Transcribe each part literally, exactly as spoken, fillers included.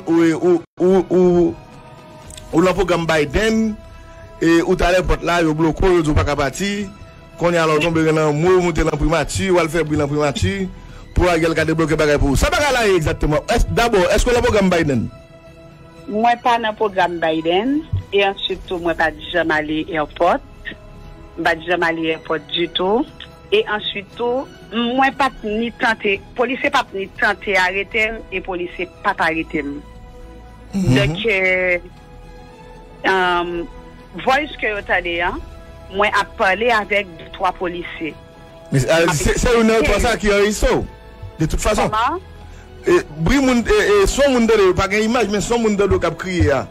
Ou, ou, ou, ou, ou nan pwogram Biden, e ou t al èpòt la, yo bloke w, yo di w pa ka pati. Kounye a la, w tonbe nan mwen, w moute nan primati, w al fè bri nan primati, pou Ariel ka debloke bagay pou ou. Sa bagay la ye egzakteman? Èske, dabò, èske w nan pwogram Biden? Mwen pa nan pwogram Biden, e answit tou, mwen pa t janm ale èpòt. M pa t janm ale èpòt ditou. E answit tou, mwen pa t ni tante, polisye pa t ni tante arete m, e polisye pa t arete m. Donk, euh, um, voice ke yo tande an, mwen ap pale avèk de twa polisye. Men, ah, se se youn nan yo twa sa ki anrejistre w. De tout fason. Kòman? E, bri moun, e, e, son moun tande, yo pa gen imaj, men son moun tande w k ap kriye a.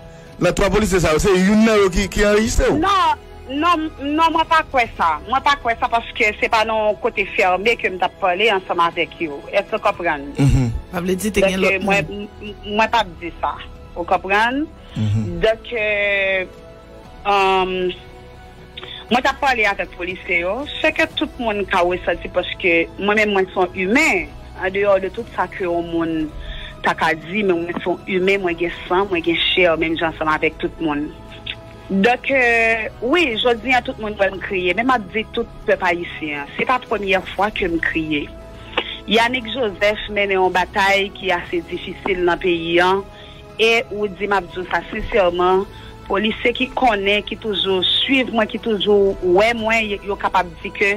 Nan twa polisye sa yo, se youn nan yo ki, ki anrejistre w. Non, non, non, mwen pa kwè sa. Mwen pa kwè sa paske se pa nan yon kote fèmen ke m t ap pale ansanm avèk yo. Èske w konprann? Mhm. Sa vle di te gen Donk, lòt mwen, moun. m- m- mwen p ap di sa. Ou konprann? Mhm. Donk, euh, um, mwen t ap pale avèk polisye yo. Se ke tout moun ka resanti paske mwen menm mwen se yon imen. Andeyò de tout sa ke yon moun ta ka di, men mwen se yon imen, mwen gen san, mwen gen chè, menm jan ansanm avèk tout moun. Donk, euh, wi, jodi a tout moun wè m kriye, men m ap di tout pèp ayisyen an, se pa premyè fwa ke m kriye. Yanick Joseph mennen yon batay ki ase difisil nan peyi an, e ou di m ap di w sa sensèman, polisye ki konnen, ki toujou swiv mwen, ki toujou wè mwen, yo kapab di ke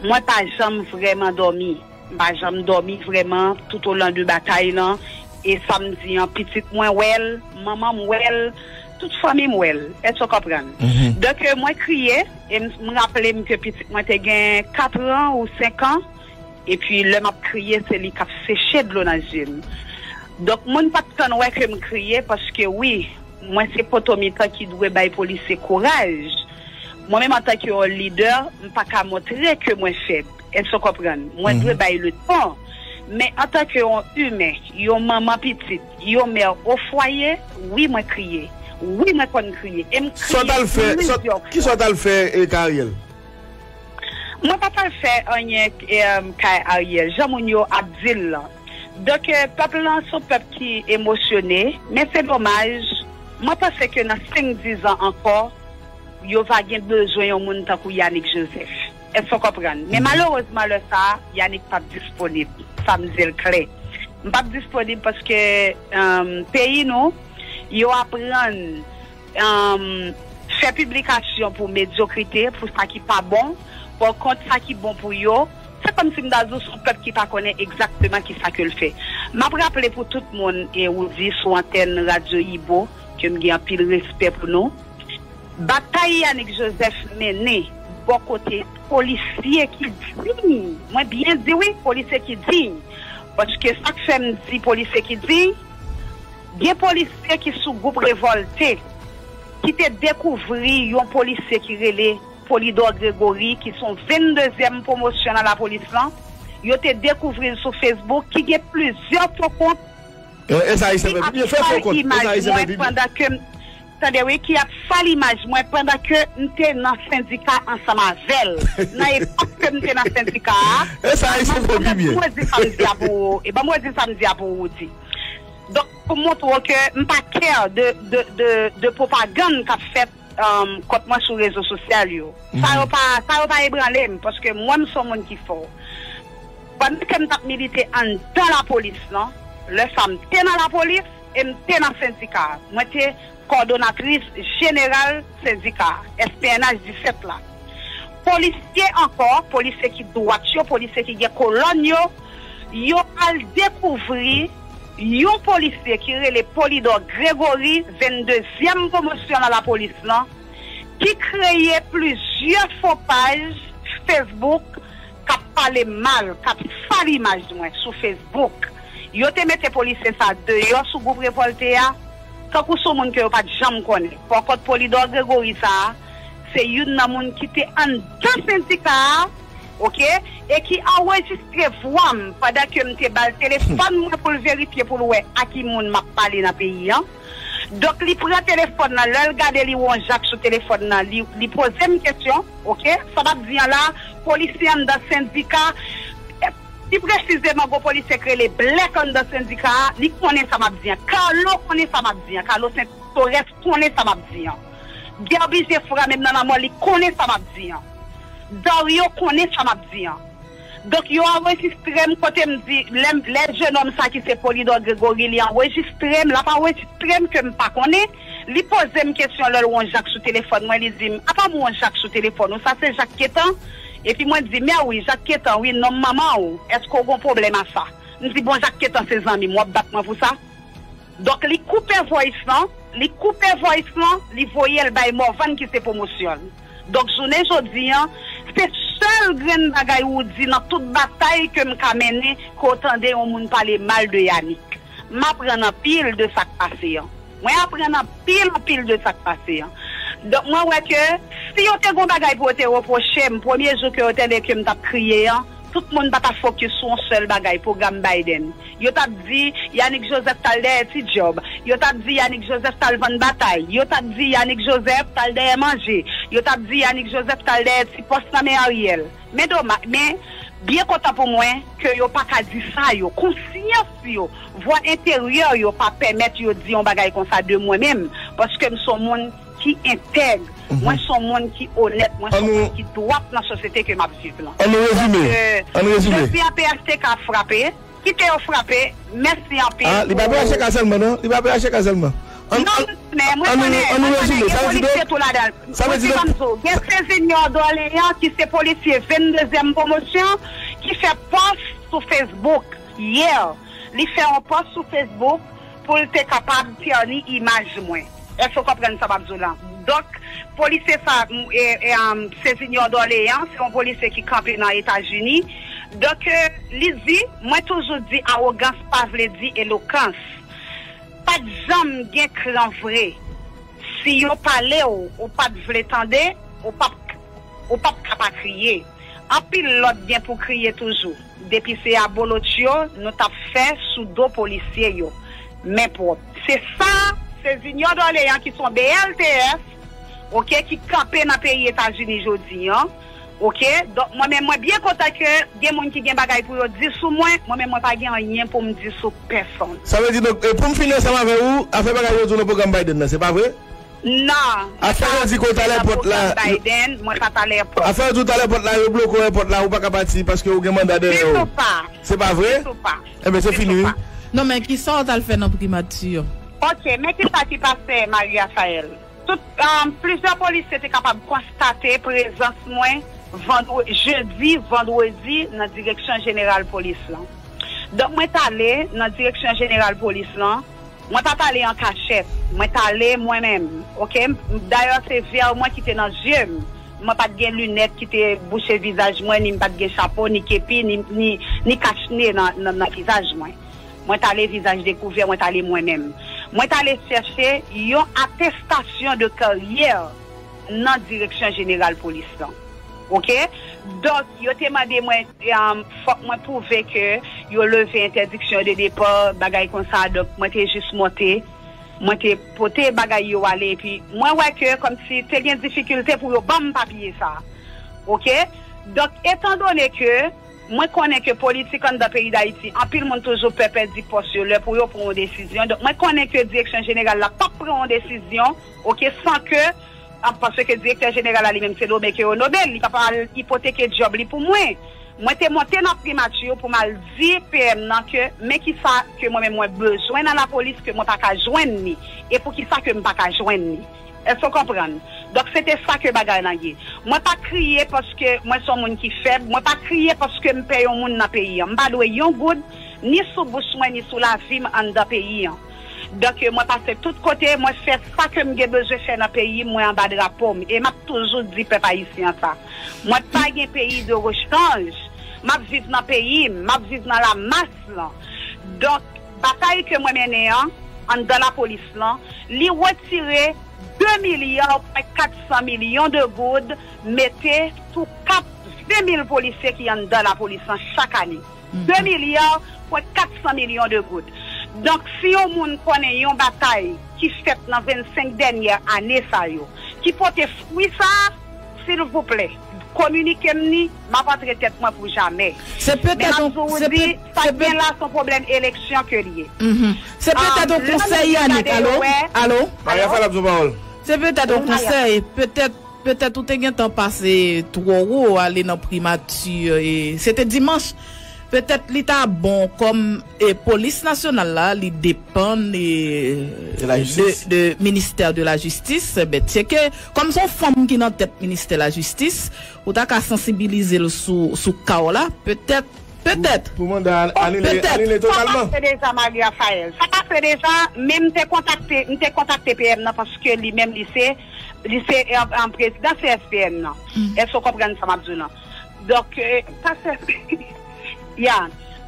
mwen pa janm vrèman dòmi. M pa janm dòmi vrèman toutolan de batay lan. E sa m di an, pitit mwen wè l, manman m wè l, tout fanmi m wè l. Èske w konprann? Donk, euh, mwen kriye, e m, m raple m ke pitit mwen te gen kat an ou senk an, epi lè m ap kriye, se li k ap seche dlo nan zye m. Donk, moun pa t konn wè ke m kriye, paske wi, mwen se poto mitan ki dwe bay polisye kouraj. Mwen menm antanke yon lidè, m pa ka montre ke mwen fèb. Èske w konprann? Mwen dwe bay letan. Men antanke yon imen, yon manman pitit, yon mè ofwaye, wi mwen kriye. Wi mwen konn kriye. E m Sa w t al kriye fè, sa- plizyè ki sa w t al fè, e, kay Ariel? Mwen pa t al fè anyen, em, kay Ariel, jan moun yo ap di l lan. Donk, eh, pèp lan se yon pèp ki emosyone, men se domaj, mwen panse ke nan senk dizan ankò, yo va gen bezwen yon moun tankou Yanick Joseph. Èske w konprann? Men malerezman, lè sa a, Yanick p ap disponib. Sa m di l klè. M p ap disponib paske, em, peyi nou, yo aprann, em, fè piblikasyon pou medyokrite, pou sa ki pa bon, pòkont sa ki bon pou yo. Se kòmsi m ta di w se yon pèp ki pa konnen egzakteman ki sa ke l fè. M ap raple pou tout moun, e ou di sou antèn Radyo Ibo, ke m gen anpil respè pou nou. Batay Yanick Joseph mennen bò kote polisye ki diy, mwen byen di wi, polisye ki diy. Paske sa k fè m di polisye ki diy, gen polisye ki sou gwoup revòlte, ki te dekouvri yon polisye ki rele Polidor Gregory, ki se yon venndezyèm pwomosyon nan lapolis lan. Yo te dekouvri l sou Facebook, ki gen plizyè fo kont E, e sa Ayisyen fè pi byen. Fè fo kont. E sa Ayisyen fè pi byen. Pandan ke m, tande wi, ki ap sal imaj mwen pandan ke m te nan sendika ansanm avè l. Nan epòk ke m te nan sendika a, E sa Ayisyen fè pi byen. Ban mwen di sa m di a pou ou. E ban mwen di sa m di a pou ou di. Donk, pou montre w ke m pa kè de, de, de, de pwopagann k ap fèt, um, kont mwen sou rezo sosyal yo. Sa yo pa, sa yo pa ebranle m, paske mwen, m se yon moun ki fò. Pandan ke m t ap milite anndan lapolis lan, lè sa m te nan lapolis e m te nan sendika a. Mwen te kòdonatris jeneral sendika a, S P N H disèt la. Polisye ankò, polisye ki dwat yo, polisye ki gen kolòn yo, yo al dekouvri yon polisye ki rele Polidor Gregory, venndezyèm pwomosyon nan lapolis lan, ki kreye plizyè fo paj Facebook k ap pale mal, k ap sal imaj mwen sou Facebook. Yo te mete polisye sa deyò sou gwoup revòlte a, tankou se yon moun ke yo pa t janm konnen. Pòkont Polidor Gregory sa a, se youn nan moun ki te anndan sendika a, oke, e ki anrejistre vwa m pandan ke m te ba l telefòn mwen pou l verifye, pou l wè a ki moun m ap pale nan peyi an. Donk, li pran telefòn nan, lè l gade li wè yon jak sou telefòn nan, li, li poze m kesyon, oke? Sa m ap di an la, polisye anndan sendika, eh, Pi presizeman, gon polisye k rele Blèk anndan sendika a, li konnen sa m ap di an. Carlo konnen sa m ap di an. Carlo Sentores konnen sa m ap di an. Guerby Geffrard, menm nan lanmò, li konnen sa m ap di an. Dario konnen sa m ap di an. Donk, yo anrejistre m kote m di, lè, lè jenòm sa ki se Polydor Gregory, li anrejistre m, l ap anrejistre m ke m pa konnen. Li poze m kesyon lè l wè yon Jak sou telefòn mwen, li di m, "Apa m wè yon Jak sou telefòn ou, sa se Jak Ketan?" Epi mwen di, "Mè wi, Jak Ketan, wi, nonm manman ou, èske w gon pwoblèm a sa?" M di, "Bon, Jak Ketan se zanmi m, w ap bat mwen pou sa?" Donk, li koupe voice lan, li koupe voice lan, li voye l bay Morvan ki se pwomosyon l. Donk, jounen jodi an, se sèl grenn bagay ou di nan tout batay ke m ka mennen, ke w tande yon moun pale mal de Yanick. M aprann anpil de sa k pase an. Mwen aprann anpil, anpil de sa k pase an. Donk, mwen wè ke si yo te gon bagay pou yo te repwoche m, premye jou ke yo tande ke m t ap kriye an, tout moun pa ta fokis sou yon sèl bagay, pwogram Biden. Yo t ap di Yanick Joseph t al dèyè ti djòb. Yo t ap di Yanick Joseph t al vann batay. Yo t ap di Yanick Joseph t al dèyè manje. Yo t ap di Yanick Joseph t al dèyè ti pòs nan men Ariel. Men doma-, men byen kontan pou mwen ke yo pa ka di sa yo. Konsyans yo, vwa enteryè yo pa pèmèt yo di yon bagay konsa de mwen menm. Paske m se yon moun ki entèg. Mwen se yon moun ki onèt. Mwen se yon moun ki dwat nan sosyete ke m ap viv lan. An nou rezime. Donk, euh, An nou rezime. Jodi a P H T K ap frape. Kite yo frape. Mèsi anpil. Ah, li pa P H T K sèlman, non? Li pa P H T K sèlman. An, non, an, men mwen an nou, konnen, an nou mwen konnen rezime. Gen polisye tou ladan l. Sa vle di, mwen di, ban m di w, gen Sezinyò Dòleyan ki se polisye venndezyèm pwomosyon ki fè pòs sou Facebook yè. Li fè yon pòs sou Facebook pou l te kapab tèni imaj mwen. Èske w konprann sa m ap di w la? Donk, polisye sa, m, e, e, um, Sezinyò Dòleyan, se yon polisye ki kanpe nan Etazini. Donk, e, li di, mwen toujou di awogans pa vle di elokans. Pa t janm gen kran vre. Si yo pale w, ou pa t vle tande, ou p ap, ou p ap ka pa kriye. Anpil lòt gen pou kriye toujou. Depi se abolotcho nou t ap fè sou do polisye yo. Men pwòp. Se sa, Sezinyò Dòleyan ki se yon B L T S, oke, ki kanpe nan peyi Etazini jodi an. Oke, donk mwen menm mwen byen kontan ke gen moun ki gen bagay pou yo di sou mwen, mwen menm mwen pa gen anyen pou m di sou pèsonn. Sa vle di, donk, e, pou m fini ansanm avè w, afè bagay yo di w nan pwogram Biden nan, se pa vre? Non, afè yo di ke w t al èpòt la, Biden, mwen pa t al èpòt. Afè yo di w t al èpòt la, yo bloke w èpòt la, ou pa ka pati paske ou gen manda dèyè w. Ditou pa. Se pa vre? Ditou pa. Enben, se fini, wi. Non, men kisa w t al fè nan primati an? Oke, men kisa ki pase, Marie Raphaël? Tout, um, plizyè polisye te kapab konstate prezans mwen vandre-, jedi, vandredi nan direksyon jeneral polis lan. Donk, mwen t ale nan direksyon jeneral polis lan. Mwen pa t ale an kachèt. Mwen t ale mwen menm. Oke? Dayè, se vè mwen ki te nan zye m. Mwen pa t gen linèt ki te bouche vizaj mwen, ni m pa t gen chapo, ni kepi, ni, ni, ni kach ne nan, nan, nan vizaj mwen. Mwen t ale vizaj dekouvè, mwen t ale mwen menm. Mwen t ale chèche yon atestasyon de karyè nan direksyon jeneral polis lan. Oke? Donk, yo te mande mwen, um, fòk mwen pwouve ke yo leve entèdiksyon de depa, bagay konsa. Donk, mwen te jis monte, mwen te pote bagay yo ale, epi mwen wè ke kòmsi te gen difikilte pou yo ban m papye sa. Oke? Donk, etandone ke mwen konnen ke politik anndan peyi Dayiti, anpil moun toujou pè pèdi pòs yo lè pou yo pran yon desizyon. Donk, mwen konnen ke direksyon jeneral la p ap pran yon desizyon, oke, san ke, an, paske direktè jeneral la li menm se nome ke yo nome l, li p ap al ipoteke djòb li pou mwen. Mwen te monte nan primati pou m al di P M nan ke men kisa ke mwen menm mwen bezwen nan lapolis ke mwen pa ka jwenn ni, e poukisa ke m pa ka jwenn ni. Èske w konprann? Donk, se te sa ke bagay lan ye. Mwen pa kriye paske mwen se yon moun ki fèb. Mwen pa kriye paske m pè yon moun nan peyi an. M pa dwe yon goud, ni sou bouch mwen, ni sou lavi m anndan peyi an. Donk, mwen pase tout kote, mwen fè sa ke m gen bezwen fè nan peyi m, mwen anba drapo m. E m ap toujou di pèp ayisyen an sa. Mwen pa gen peyi de rechanj. M ap viv nan peyi m, m ap viv nan lamas lan. Donk, batay ke mwen mennen an, anndan lapolis lan, li retire de milya pwen kat san milyon de goud, mete sou kat ven mil polisye ki anndan lapolis lan chak ane. De milya pwen kat san milyon de goud. Donk, si yon moun konnen yon batay ki fèt nan vennsenk dènyè ane sa yo, ki pote fwi sa, silvouplè, kominike m ni, m ap antre tèt mwen pou jamè. Se petèt yon, se pe- se pe- Sa k gen la, se yon pwoblèm eleksyon ke l ye. Mhm. Se petèt yon konsèy, Yannick. Alo? Alo? Maria Falab, sou pawòl. Se petèt yon konsèy, petèt, petèt ou te gentan pase twò wo, ale nan primati, e se te dimanch. Petèt li ta bon kòm, e, polis nasyonal la, li depann, e, de, de ministè de la jistis, ben, se ke, kòm se yon fanm ki nan tèt ministè la jistis, ou ta ka sansibilize l sou, sou ka w la, petèt, petèt. Pou, pou manda anile, anile totalman. Sa pase deja, Maria Fael. Sa pase deja, men m te kontakte, m te kontakte P M nan paske li menm li se, li se, e, e, prezidan C S P N nan. Èske w konprann sa m ap di w lan? Donk, e, pastè, ya.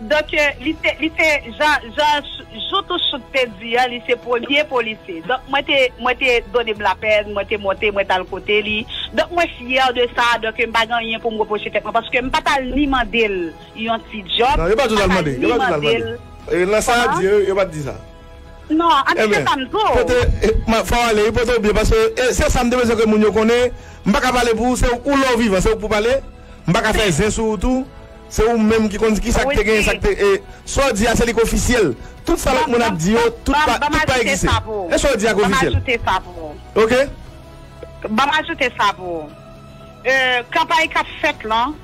Donk, e, li te, li te, jan, jan Joutouchout te di an, li se premye polisye. Donk, mwen te, mwen te done m lapèn, mwen te monte, mwen t al kote li. Donk, mwen fyè de sa, donk, m pa gen anyen pou m repwoche tèt mwen, paske m pa t al ni mande l yon ti djòb. Non, yo pa t al mande, yo pa t al mande. E, nan sa a di, yo, yo pa t di sa. Non, an tou ka, sa m di w. Kote, e, fò w ale, wi, pote w byen, paske, e, se sa m te bezwen ke moun yo konnen. M pa ka pale pou ou, se ou lè w vivan, se ou k pou pale. M pa ka fè zen sou ou tou. Se ou menm ki konn ki sa k te genyen, sa k te, e, sa w di a, se li k ofisyèl. Tout sa lòt moun ap di yo, tout pa, tout pa egziste. E sa w di a k ofisyèl. Ban m ajoute sa pou ou. Ok? Ban m ajoute sa pou ou. E, kanpay k ap fèt lan,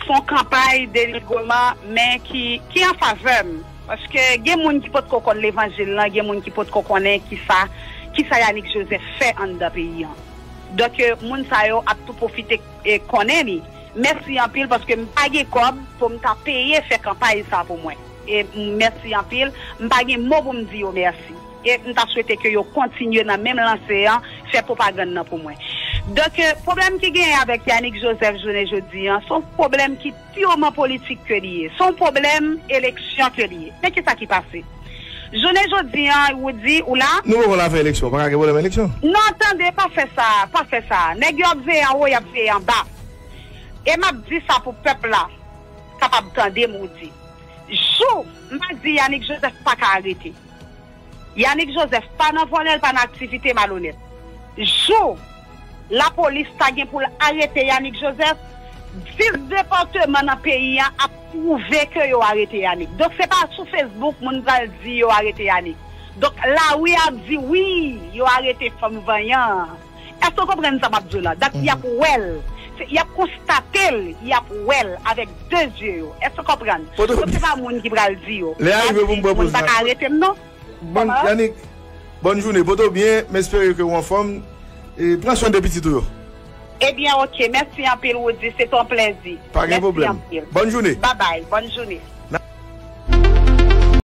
se yon kanpay denigreman, men ki, ki an favè m. Paske gen moun ki potko konn levanjil lan, gen moun ki potko konnen kisa, kisa Yanick Joseph fè anndan peyi an. Donk, e, moun sa yo ap tou pwofite, e, konnen li. Mèsi anpil paske m pa gen kòb pou m ta peye fè kanpay sa pou mwen. E m mèsi anpil, m pa gen mo pou m di yo mèsi. E m ta swete ke yo kontinye nan menm lanse an, fè pwopagann nan pou mwen. Donk, e, pwoblèm ki genyen avèk Yanick Joseph jounen jodi an, se yon pwoblèm ki pirman politik ke li ye. Se yon pwoblèm eleksyon ke li ye. Men kisa ki pase? Jounen jodi an, ou di, ou la? Nou poko la fè eleksyon, pa ka gen pwoblèm eleksyon. Non, tande, pa fè sa, pa fè sa. Nèg yo ap veye anwo, y ap veye anba. E m ap di sa pou pèp la kapab tande m, ou di. Jou, m pa di Yanick Joseph pa ka arete. Yanick Joseph pa nan vòlè, l pa nan aktivite malonèt. Jou lapolis ta gen pou l arete Yanick Joseph, dis depatman nan peyi a ap pwouve ke yo arete Yanick. Donk, se pa sou Facebook moun pral di yo arete Yanick. Donk, lari a ap di, wi, yo arete fanm vanyan an. Èske w konprann sa m ap di w la? Donk, y ap wè l. Se, y ap konstate l, y ap wè l avèk de zye yo. Èske w konprann? Donk, se pa moun ki pral di yo. Lè a rive pou m pran poz la. Moun pa ka arete m, non. Bon, Yanick, bòn jounen. Pote w byen, m espere ke w anfòm. E pran swen de pitit ou yo. Ebyen, oke. Mèsi anpil, Woody. Se t on plèzi. Pa gen pwoblèm. Mèsi anpil. Bòn jounen. Babay. Bòn jounen.